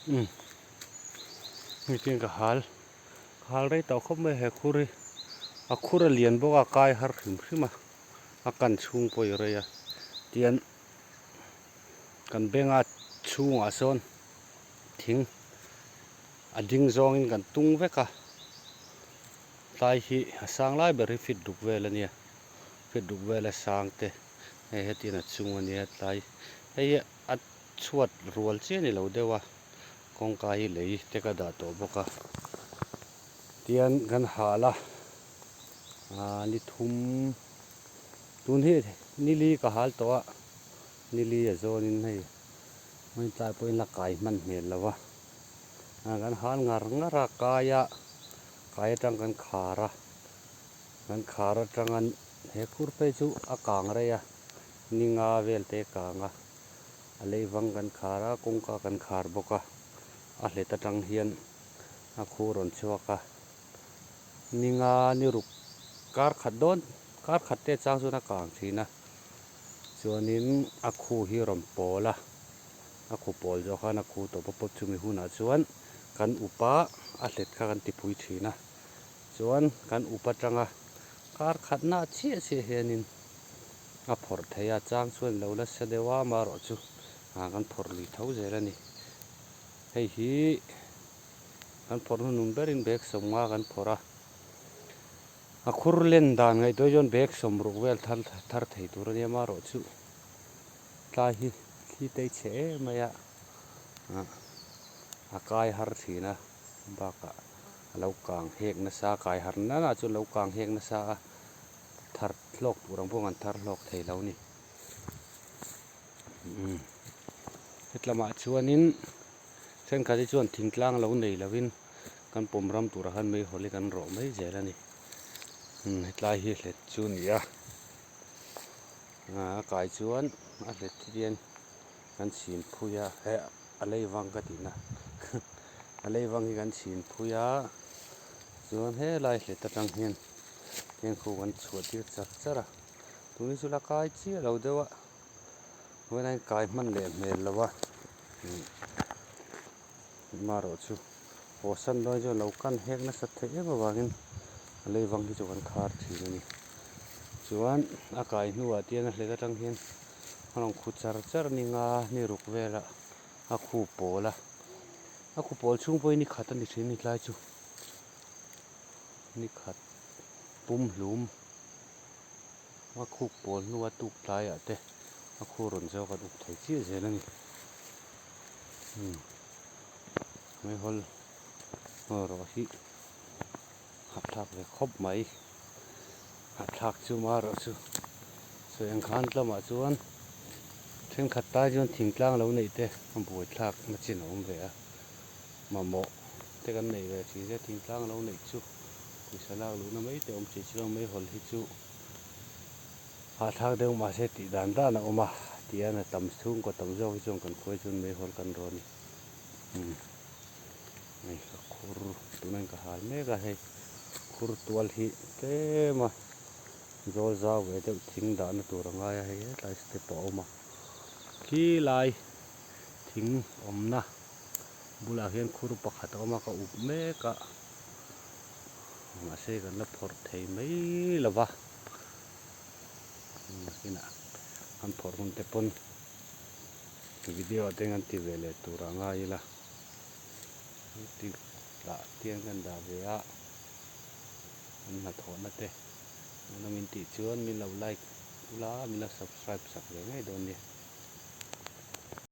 Umm hei chuan ka hal ka hal rei tawh khawp mai he khur hi a khur a lian bawk a a kai har hrim hrim a a kan chhung pawh i rei a tian kan benga chhungah sawn thing a ding zawngin kan tung vek a tlai hi a sang lai ber hi fit ruk vel a nia fit ruk vel a sang te hei hetiang a chung a nia tlai hei hi a chhuat rual chiah a ni lo deuh a kawngka hi lei te ka dah tawh bawk a tian kan hal a aaa ni thum tun hi ni li ka hal tawh a ni li a zawnin hei hmai tlai pawhin la kai hman hmel lo va ah kan hal ngar ngar a kai a kai atang kan khar a kan khar atanga he khur phei chu a kang rei a ni nga vel te a kang a. A leivang kan khar a, kawngka kan khar bawk a, a hlet atang hian a khu rawn chhuak a, ni nga ni ruk kar khat dawn kar khat te chang chuan a kang thin a, chuanin a khu hi rawn pawl a, a khu pawl zawh khan a khu tawp a pawp chumi hunah chuan kan up a, a hlet kha kan tipui thin a, chuan kan up atanga kar khatna chiah chiah hianin. A phawrh thei a, chang chuan lo la sa deuh a, amaherawh chu ah kan phawrh lui tho zel a ni. Hei hi kan phawrh hnuhnung berin bag sawmnga kan phawrh a, a khur len dan ngaihtuah chuan bag sawmruk vel thar thar thei tur a nia, amaherawh chu tlai hi thli te chhe em mai a, ah a kai har thin a, bakah a lo kang hek nasa, kai har nana chuan a lo kang hek nasa a. Thar hlawk tur ang pawh an thar hlawk thei lo ni. Umm hetlamah chuanin thenkhat hi chuan thingtlang lo nei lovin kan pawm ram turah khan meihawl hi kan rawh mai zel a ni. Umm hetlai hi hlet chu a ni a, a kai chuan a hlet hian kan chhin phui a eh a lei vang ka tihna a lei vang hi kan chhin phui a chuan helai hlet atang hian. Heng khu kan chhuah tir char char a, tun hi chu la kai chiah lo deuh a, vawiin a inkai hman leh hmel lo a, marawh chu haw san dawn chuan lo kan hek nasat theih em avangin a lei vang hi chu kan khar thin a ni. Chuan a kai hnuah tian a hlet atang hian a rawn khu char char ni nga ni ruk velah a khu pawl a, a khu pawl chhung pawhin ni khat a ni thin a ni tlai chu. Ni khat pum hlum a khuk pawl hnua tuk tlaiah te a khu rawn zawk kan up thei chiah zel a ni. Umm meihawl rawh hi hahthlak ve khawp mai hahthlak chu marawh chu sawi ang khan tlawmah chuan thenkhat tai chuan thingtlang lo neih te a buaithlak na chin a awm ve a mamawh te kan neih ve thin zia thingtlang lo neih chu pawisa lak luhna mai te awm thin chuan meihawl hi chu hahthlak deuh mahse tih dan dan a awm a tihian a tam chhungkaw tam zawk hi chuan kan khuai chuan meihawl kan rawn a ni umm hei ka khur tunah hian ka hal mek a hei khur tual hi tlem a zawl zau ve deuh thing dahna tur a ngai a hei hetlai step a awm a khilai thing awmna. Bulah hian khur pakhat a awm a ka up mek a mahse kan la phawrh thei mai lo va nakinah kan phawrh hun te pawn video te an ti ve leh tur a ngai ila youtube lah tiang kan dah ve a an hnathawhna te hmuhnawm in tih chuan min lo like ula min lo subscribe sak ve ngei dawn nia.